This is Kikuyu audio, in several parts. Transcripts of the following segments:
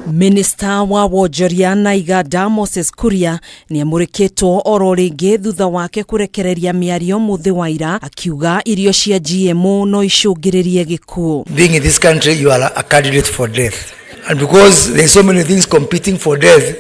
Minista wa wonjoria na iganda Moses Kuria nĩamũrĩkĩtwo oro rĩngĩ thutha wake kũrekereria mĩario mũthĩ wa ira akiuga irio cia GMO no icũngĩrĩrie gĩkuũ. Being in this country, you are a candidate for death. And because there's so many things competing for death,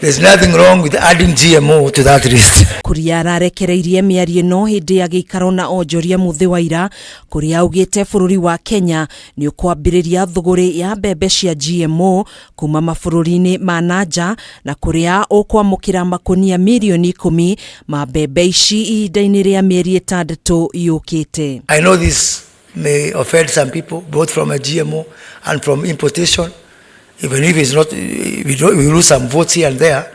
there's nothing wrong with adding GMO to that list. Kuria ararekereirie mĩario ĩno hĩndĩ ya gĩikaro na onjoria mũthĩ wa ira kũrĩa augĩte bũrũri wa Kenya nĩ ũkwambĩrĩria thũgũrĩ ya mbembe cia GMO kuma mabũrũri-inĩ ma nanja na kũrĩa ũkwamũkĩra makũnia mirioni 10 ma mbembe ici ihinda-inĩ rĩa mĩeri 6 yũkĩte. I know this may offend some people, both from a GMO and from importation. Even if it's not, we, don't, we lose some votes here and there,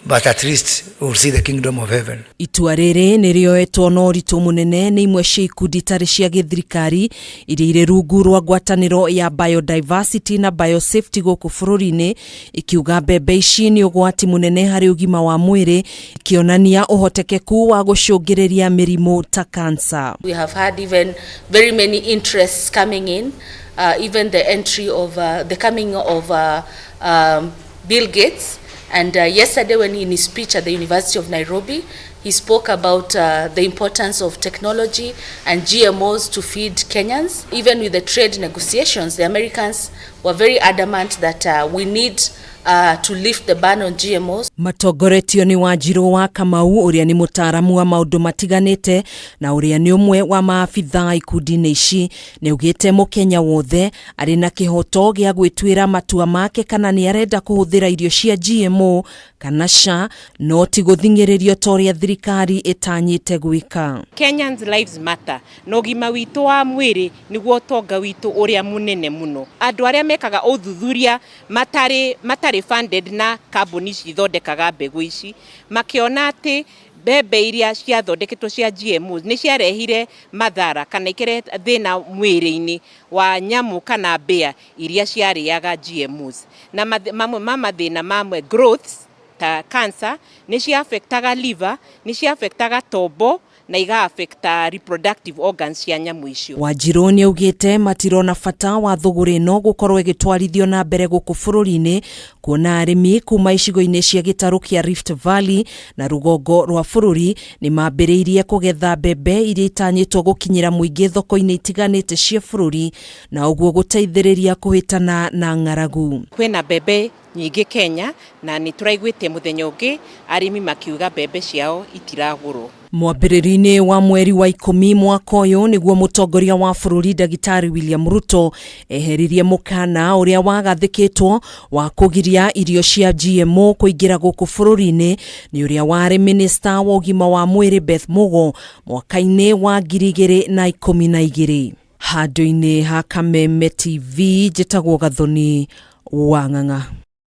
but at least we'll see the kingdom of heaven. Itua rĩrĩ nĩ rĩoetwo na ũritũ mũnene nĩ imwe cia ikundi itarĩ cia gĩthirikari iria irĩ rungu rwa ngwatanĩro ya biodiversity na biosafety gũkũ bũrũri-inĩ, ikiuga mbembe ici nĩ ũgwati mũnene harĩ ũgima wa mwĩrĩ, ikĩonania ũhotekeku wa gũcũngĩrĩria mĩrimũ ta cancer. We have had even very many interests coming in, even the entry of the coming of Bill Gates. And yesterday, when in his speech at the University of Nairobi, he spoke about the importance of technology and GMOs to feed Kenyans. Even with the trade negotiations, the Americans were very adamant that we need to lift the ban on GMOs. Matongoretio nĩ Wanjirũ wa Kamau ũrĩa nĩ mũtaaramu wa maũndũ matiganĩte na ũrĩa nĩ ũmwe wa maabithaa ikundi-inĩ ici, nĩ augĩte mũkenya wothe arĩ na kĩhoto gĩa gwĩtuĩra matua make kana nĩ arenda kũhũthĩra irio cia GMO kana ca, no ti gũthing'ĩrĩrio ta ũrĩa thirikari ĩtanyĩte gwĩka. Kenyans lives matter na ũgima witũ wa mwĩrĩ nĩguo ũtonga witũ ũrĩa mũnene mũno. Andũ arĩa mekaga ũthuthuria matarĩ funded na kambuni ici ithondekaga mbegũ ici makĩona atĩ mbembe iria ciathondeketwo cia GMOs nĩ ciarehire mathara kana ikĩrehe thĩna mwĩrĩ-inĩ wa nyamũ kana mbĩa iria ciarĩaga GMOs, na mamwe ma mathĩna mamwe growths ta cancer, nĩ ciaffectaga liver, nĩ ciaffectaga tombo na iga-affecta reproductive organs cia nyamũ icio. Wanjirũ nĩ augĩte matirona bata wa thũgũrĩ ĩno gũkorwo ĩgĩtwarithio na mbere gũkũ bũrũri-inĩ, kuona arĩmi kuma icigo-inĩ cia gĩtarũ kĩa Rift Valley na rũgongo rwa bũrũri nĩ mambĩrĩirie kũgetha mbembe iria itanyĩtwo gũkinyĩra mũingĩ thoko-inĩ itiganĩte cia bũrũri na ũguo gũteithĩrĩria kũhĩtana na ng'aragu. Kwĩna mbembe nyingĩ Kenya na nĩ tũraiguĩte mũthenya ũngĩ arĩmi makiuga mbembe ciao itiragũrwo. Mwambĩrĩrio-inĩ wa mweri wa 10 mwaka ũyũ nĩguo mũtongoria wa bũrũri Ndagĩtarĩ William Ruto eheririe mũkana ũrĩa wagathĩkĩtwo wa kũgiria irio cia GMO kũingĩra gũkũ bũrũri-inĩ nĩ ũrĩa warĩ minista wa ũgima wa mwĩrĩ Beth Mugo mwaka-inĩ wa 2012. Handũ-inĩ ha Kameme TV, njĩtagwo Gathoni wa Ng'ang'a.